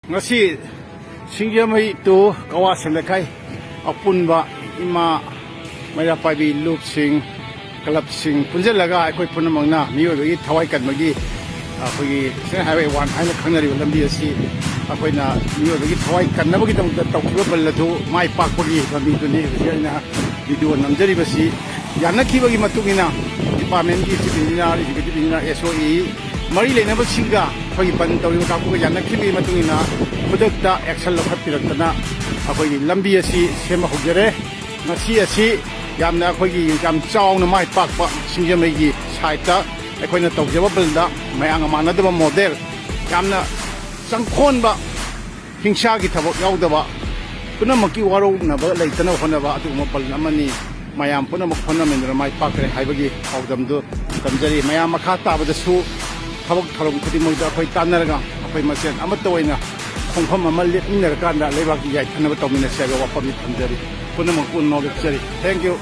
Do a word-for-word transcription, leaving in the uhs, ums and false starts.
ꯉꯁꯤ ꯁꯤꯡꯖꯃꯩ to ꯀꯋꯥ ꯁꯦꯟꯗꯈꯥꯏ ꯑꯄꯨꯟꯕ ꯏꯃꯥ ꯃꯩꯔꯥ ꯄꯥꯏꯕꯤ ꯂꯨꯞꯁꯤꯡ, ꯀ꯭ꯂꯕꯁꯤꯡ ꯄꯨꯟꯁꯤꯜꯂꯒ ꯑꯩꯈꯣꯏ ꯄꯨꯝꯅꯃꯛꯅ ꯃꯤꯑꯣꯏꯕꯒꯤ ꯊꯋꯥꯏ ꯀꯟꯕꯒꯤ, ꯑꯩꯈꯣꯏꯒꯤ National Highway one ꯍꯥꯏꯅ ꯈꯪꯅꯔꯤꯕ ꯂꯝꯕꯤ ꯑꯁꯤ ꯑꯩꯈꯣꯏꯅ ꯃꯤꯑꯣꯏꯕꯒꯤ ꯊꯋꯥꯏ ꯀꯟꯅꯕꯒꯤꯗꯃꯛꯇ ꯇꯧꯈꯤꯕ ꯕꯟ ꯑꯗꯨ ꯃꯥꯏ ꯄꯥꯛꯄꯒꯤ ꯂꯝꯕꯤꯗꯨꯅꯤ ꯍꯧꯖꯤꯛ ꯑꯩꯅ video ꯅꯝꯖꯔꯤꯕꯁꯤ꯫ ꯌꯥꯅꯈꯤꯕꯒꯤ ꯃꯇꯨꯡ ꯏꯟꯅ departmentꯀꯤ chief engineer, executive engineer, S O E ꯃꯔꯤ ꯂꯩꯅꯕꯁꯤꯡꯒ ꯑꯩꯈꯣꯏꯒꯤ ꯕꯟ ꯇꯧꯔꯤꯕ ꯀꯥꯡꯕꯨꯒ ꯌꯥꯅꯈꯤꯕꯒꯤ ꯃꯇꯨꯡ ꯏꯟꯅ ꯈꯨꯗꯛꯇ action ꯂꯧꯈꯠꯄꯤꯔꯛꯇꯅ ꯑꯩꯈꯣꯏꯒꯤ ꯂꯝꯕꯤ ꯑꯁꯤ ꯁꯦꯝꯕ ꯍꯧꯖꯔꯦ꯫ ꯉꯁꯤ ꯑꯁꯤ ꯌꯥꯝꯅ ꯑꯩꯈꯣꯏꯒꯤ ꯌꯥꯝ ꯆꯥꯎꯅ ꯃꯥꯏ ꯄꯥꯛꯄ ꯁꯤꯡꯖꯃꯩꯒꯤ sideꯇ ꯑꯩꯈꯣꯏꯅ ꯇꯧꯖꯕ ꯕꯟꯗ ꯃꯌꯥꯝꯒ ꯃꯥꯟꯅꯗꯕ model, ꯌꯥꯝꯅ ꯆꯪꯈꯣꯟꯕ, ꯍꯤꯡꯁꯥꯒꯤ ꯊꯕꯛ ꯌꯥꯎꯗꯕ, ꯄꯨꯝꯅꯃꯛꯀꯤ ꯋꯥꯔꯧꯅꯕ ꯂꯩꯇꯅꯕ ꯍꯣꯠꯅꯕ ꯑꯗꯨꯒꯨꯝꯕ ꯕꯟ ꯑꯃꯅꯤ꯫ ꯃꯌꯥꯝ ꯄꯨꯝꯅꯃꯛ ꯍꯣꯠꯅꯃꯤꯟꯅꯔ ꯃꯥꯏ ꯄꯥꯛꯀꯅꯤ ꯍꯥꯏꯕꯒꯤ ꯄꯥꯎꯗꯝꯗꯨ ꯇꯝꯖꯔꯤ꯫ ꯃꯌꯥꯝ ꯃꯈꯥ ꯇꯥꯕꯗꯁꯨ ꯊꯕꯛ ꯊꯧꯔꯝ ꯈꯨꯗꯤꯡꯃꯛꯇ ꯑꯩꯈꯣꯏ ꯇꯥꯟꯅꯔꯒ ꯑꯩꯈꯣꯏ ꯃꯁꯦꯟ ꯑꯃꯠꯇ ꯑꯣꯏꯅ ꯈꯣꯡꯐꯝ ꯑꯃ ꯂꯦꯞꯃꯤꯟꯅꯔꯀꯥꯟꯗ ꯂꯩꯕꯥꯛꯀꯤ ꯌꯥꯏꯐꯅꯕ ꯇꯧꯃꯤꯟꯅꯁꯤ ꯍꯥꯏꯕ ꯋꯥꯐꯝꯅꯤ ꯊꯝꯖꯔꯤ꯫ ꯄꯨꯝꯅꯃꯛꯄꯨ ꯅꯣꯂꯦꯖꯆꯔꯤ꯫ Thank you꯫